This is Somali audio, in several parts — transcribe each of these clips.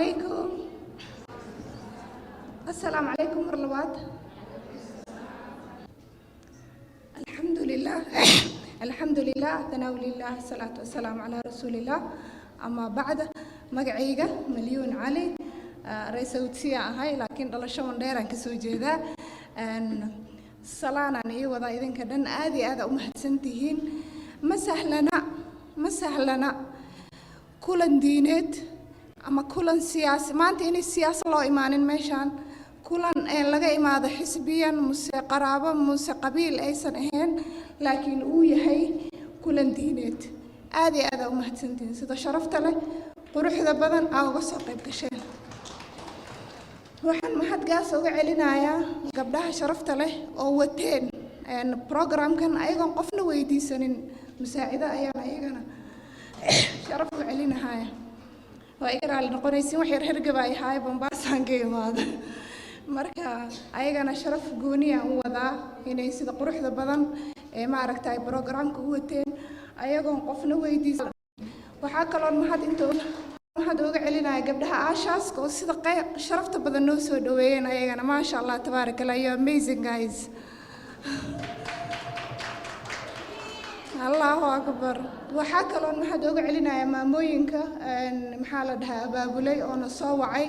Calaykum, assalaamu calaykum mar labaad. Alxamdu lilah, alxamdu lilah, thanaa lilah, asalaatu wasalaamu calaa rasuulillah, amaa bacda. Magacayga Malyuun Cali, reer ahay, laakiin dhalasho Mandheeraan kasoo jeedaa. Salaanaan ii wadaa idinka dhan. Aad iyo aad u mahadsantihiin. Ma sahlana, ma sahlana kulan diineed ama kulan siyaasi maanta inay siyaasa loo imaanin meeshaan, kulan ee laga imaado xisbiyan muse qaraabo muse qabiil aysan ahayn, laakiin uu yahay kulan diineed. Aad iyo aad aa u mahadsantihiin sida sharafta leh, quruxda badan aa uga soo qayb gasheen. Waxaan mahad gaas uga celinayaa gabdhaha sharafta leh oo wateen programkan ayagoon qofna weydiisanin musaacido. Ayaan ayagana sharaf u celinahaya. Waa iga raali noqonaysin, wax yar hergaba ay ahaay, Bombaasaan ka imaada. Marka ayagana sharaf gooniya u wadaa inay sida quruxda badan ee maaragtay programka u wateen ayagoon qofna weydiisan. Waxaa kaloon mahad inta mahad uga celinaya gabdhaha aashaaska oo sida sharafta badan noo soo dhaweeyeen ayagana. Maasha Allah, tabaaraka Allah, you amazing guys. Allahu akbar. Waxaa kaloon mahad uga celinaya maamooyinka, maxaa la dhahaa, abaabulay oona soo wacay.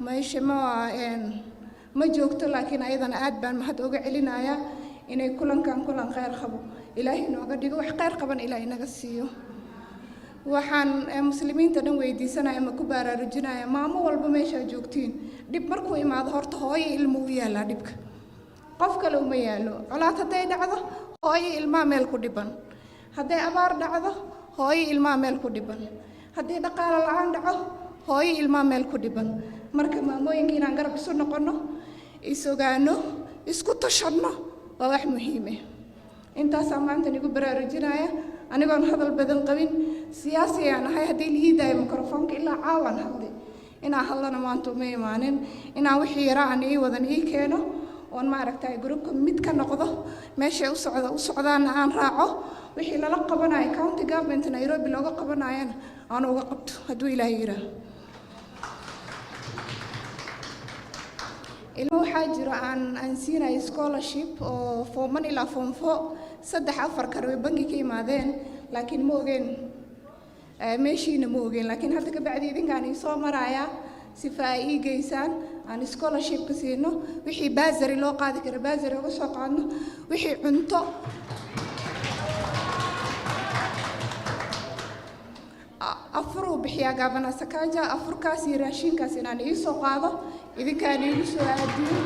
Meesha ma joogto, laakiin ayadana aad baan mahad uga celinaya inay kulankan kulan kheyr qabo Ilaahay nooga dhigo, wax kheyr qaban Ilaahay naga siiyo. Waxaan muslimiinta dhan weydiisanaya ama ku baraarujinaya, maamo walba meeshaa joogtiin, dhib markuu imaado horta hooyo ilmo u yaallaa dhibka, qof kale uma yaallo. Colaad hadday dhacdo, hooyo ilmaa meel ku dhiban. Hadday abaar dhacdo, hooyo ilmaa meel ku dhiban. Haddii dhaqaalo la-aan dhaco, hooyo ilmaa meel ku dhiban. Marka maamooyinka inaan garab isu noqonno, is ogaano, isku tashanno waa wax muhiim ah. Intaasaa maanta nigu baraarujinaya anigoon hadal badan qabin. Siyaasi ayaan ahay. Haddii la ii daayo mikrofoonka ilaa caawaan hadlay. Inaan hadlana maanta uma imaanin, inaan wixii yaraa aan ii wadan ii keeno oon maaragtay groupka mid ka noqdo, meeshay u socda u socdaana aan raaco, wixii lala qabanayo county government Nairobi looga qabanayana aan uga qabto hadduu Ilaahay yidhaah. Ilmo waxaa jiro aan siinayo scholarship oo form 1 ilaa form 4, saddex afar karwe bangi ka imaadeen, laakiin ma ogeen meeshiina, ma ogeen. Laakiin hadda ka bacdi idinkaan ii soo marayaa sifa ay ii geysaan aan scholarshipka siino, wixii bursary loo qaadi kara bursary uga soo qaadno, wixii cunto afuruu bixiyaa Governor Sakaja, afurkaas iyo raashinkaas inaan ii soo qaado, idinkaan iigu soo aadiyo.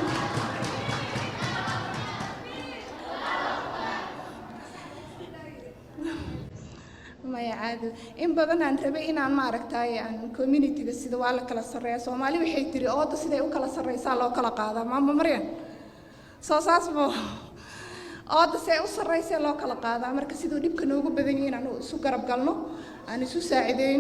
Maya, caado in badan aan rabay inaan maaragtay aan communityga sida waa la kala sarreeya. Soomaali waxay tiri ooda siday u kala sarreysaa loo kala qaadaa. Maama Maryan, soo saas mo ooda say u sarreysee loo kala qaadaa. Marka siduu dhibka noogu badan yahay inaan isu garab galno, aan isu saacideyno.